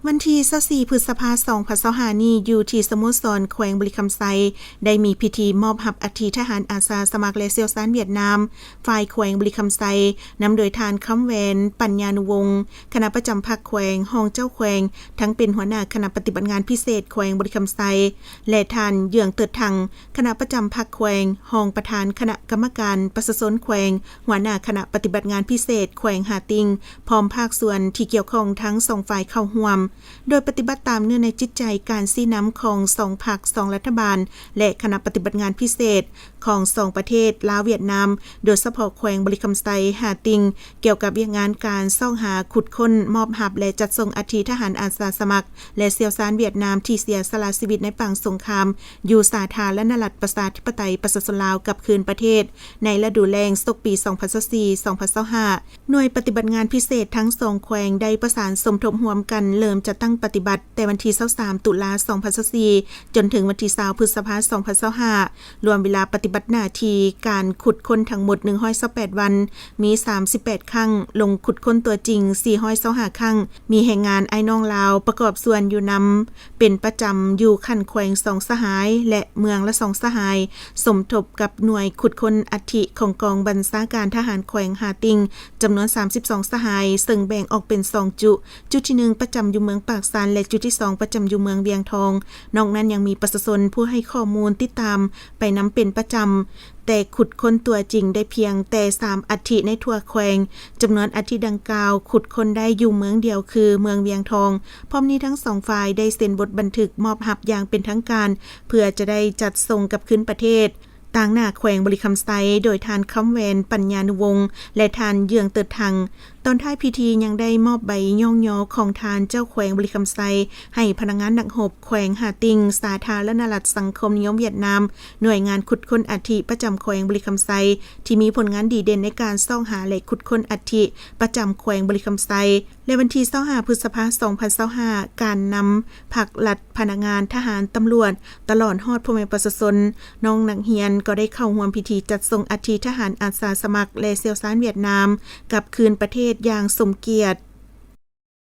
ວັນທີຊາວສີ່ ພຶດສະພາ ສອງພັນຊາວຫ້ານີ້ ຢູ່ທີ່ສະໂມສອນແຂວງບໍລິຄຳໄຊ ໄດ້ມີພິທີມອບຮັບອັດຖິທະຫານອາສາສະໝັກ ແລະ ຊ່ຽວຊານຫວຽດນາມ ຝ່າຍແຂວງບໍລິຄຳໄຊ ນຳໂດຍທ່ານ ຄຳແວນ ປັນຍານຸວົງ ຄະນະປະຈຳພັກແຂວງ, ຮອງເຈົ້າແຂວງ, ທັງເປັນຫົວໜ້າຄະນະປະຕິບັດງານພິເສດແຂວງບໍລິຄຳໄຊ ແລະ ທ່ານ ເຍືອງ ເຕີດທັງ ຄະນະປະຈຳພັກແຂວງ, ຮອງປະທານຄະນະກຳມະການປະຊາຊົນແຂວງ, ຫົວໜ້າຄະນະປະຕິບັດງານພິເສດແຂວງຫາຕິ່ງ ພ້ອມພາກສ່ວນທີ່ກ່ຽວຂ້ອງທັງສອງຝ່າຍເຂົ້າຮ່ວມ, ໂດຍປະຕິບັດຕາມເນື້ອໃນຈິດໃຈການຊີ້ນຳຂອງສອງພັກ, ສອງລັດຖະບານ ແລະ ຄະນະປະຕິບັດງານພິເສດຂອງສອງປະເທດ ລາວ-ຫວຽດນາມ, ໂດຍສະເພາະແຂວງບໍລິຄຳໄຊ ຫາຕິ່ງ ກ່ຽວກັບວຽກງານການຊອກຫາ, ຂຸດຄົ້ນ, ມອບຮັບ ແລະ ຈັດສົ່ງອັດຖິທະຫານອາສາສະໝັກ ແລະ ຊ່ຽວຊານຫວຽດນາມທີ່ເສຍສະຫຼະຊີວິດໃນປາງສົງຄາມ ຢູ່ສາທາລະນະລັດປະຊາທິປະໄຕປະຊາຊົນລາວກັບຄືນປະເທດ ໃນລະດູແລ້ງສົກປີສອງພັນຊາວສີ່ ສອງພັນຊາວຫ້າ. ໜ່ວຍປະຕິບັດງານພິເສດທັງສອງແຂວງໄດ້ປະສານສົມທົບຮ່ວມກັນ ເລີ່ມຈັດຕັ້ງປະຕິບັດແຕ່ວັນທີຊາວສາມ ຕຸລາ ສອງພັນຊາວສີ່ ຈົນເຖິງວັນທີຊາວ ພຶດສະພາ ສອງພັນຊາວຫ້າ ລວມເວລາປະຕິບັດໜ້າທີ່ການຂຸດຄົ້ນທັງໝົດໜຶ່ງຮ້ອຍຊາວແປດວັນ, ມີສາມສິບແປດຄັ້ງ, ລົງຂຸດຄົ້ນຕົວຈິງສີ່ຮ້ອຍຊາວຫ້າຄັ້ງ, ມີແຮງງານອ້າຍນ້ອງລາວປະກອບສ່ວນຢູ່ນຳເປັນປະຈຳຢູ່ຂັ້ນແຂວງສອງສະຫາຍ ແລະ ເມືອງລະສອງສະຫາຍ, ສົມທົບກັບໜ່ວຍຂຸດຄົ້ນອັດຖິຂອງກອງບັນຊາການທະຫານແຂວງຫາຕິ່ງ ຈຳນວນສາມສິບສອງສະຫາຍ, ເຊິ່ງແບ່ງອອກເປັນສອງຈຸ, ຈຸທີໜຶ່ງປະຈຳຢູ່ເມືອງປາກຊັນ ແລະ ຈຸທີສອງປະຈຳຢູ່ເມືອງວຽງທອງ. ນອກນັ້ນຍັງມີປະຊາຊົນຜູ້ໃຫ້ຂໍ້ມູນຕິດຕາມໄປນຳເປັນປະຈຳ, ແຕ່ຂຸດຄົ້ນຕົວຈິງໄດ້ພຽງແຕ່ສາມອັດຖິໃນທົ່ວແຂວງ. ຈຳນວນອັດຖິດັ່ງກ່າວຂຸດຄົ້ນໄດ້ຢູ່ເມືອງດຽວຄືເມືອງວຽງທອງ. ພ້ອມນີ້ທັງສອງຝ່າຍໄດ້ເຊັນບົດບັນທຶກມອບຮັບຢ່າງເປັນທາງການ ເພື່ອຈະໄດ້ຈັດສົ່ງກັບຄືນປະເທດ ຕາງໜ້າແຂວງບໍລິຄຳໄຊ ໂດຍທ່ານ ຄຳແວນ ປັນຍານຸວົງ ແລະ ທ່ານ ເຍືອງ ເຕີດທັງ. ຕອນທ້າຍພິທີຍັງໄດ້ມອບໃບຍ້ອງຍໍຂອງທ່ານເຈົ້າແຂວງບໍລິຄຳໄຊ ໃຫ້ພະນັກງານນັກຮົບແຂວງຫາຕິ່ງ, ສາທາລະນະລັດສັງຄົມນິຍົມຫວຽດນາມ, ໜ່ວຍງານຂຸດຄົ້ນອັດຖິປະຈຳແຂວງບໍລິຄຳໄຊ ທີ່ມີຜົນງານດີເດັ່ນໃນການຊອກຫາ ແລະ ຂຸດຄົ້ນອັດຖິປະຈຳແຂວງບໍລິຄຳໄຊ. ແລະ ວັນທີຊາວຫ້າ ພຶດສະພາ ສອງພັນຊາວຫ້າ ການນຳພັກລັດ, ພະນັກງານ, ທະຫານ, ຕຳຫຼວດ ຕະຫຼອດຮອດພໍ່ແມ່ປະຊາຊົນ, ນ້ອງນັກຮຽນ ກໍໄດ້ເຂົ້າຮ່ວມພິທີຈັດສົ່ງອັດຖິທະຫານອາສາສະໝັກ ແລະ ຊ່ຽວຊານຫວຽດນາມກັບຄືນປະເທດຢ່າງສົມກຽດ.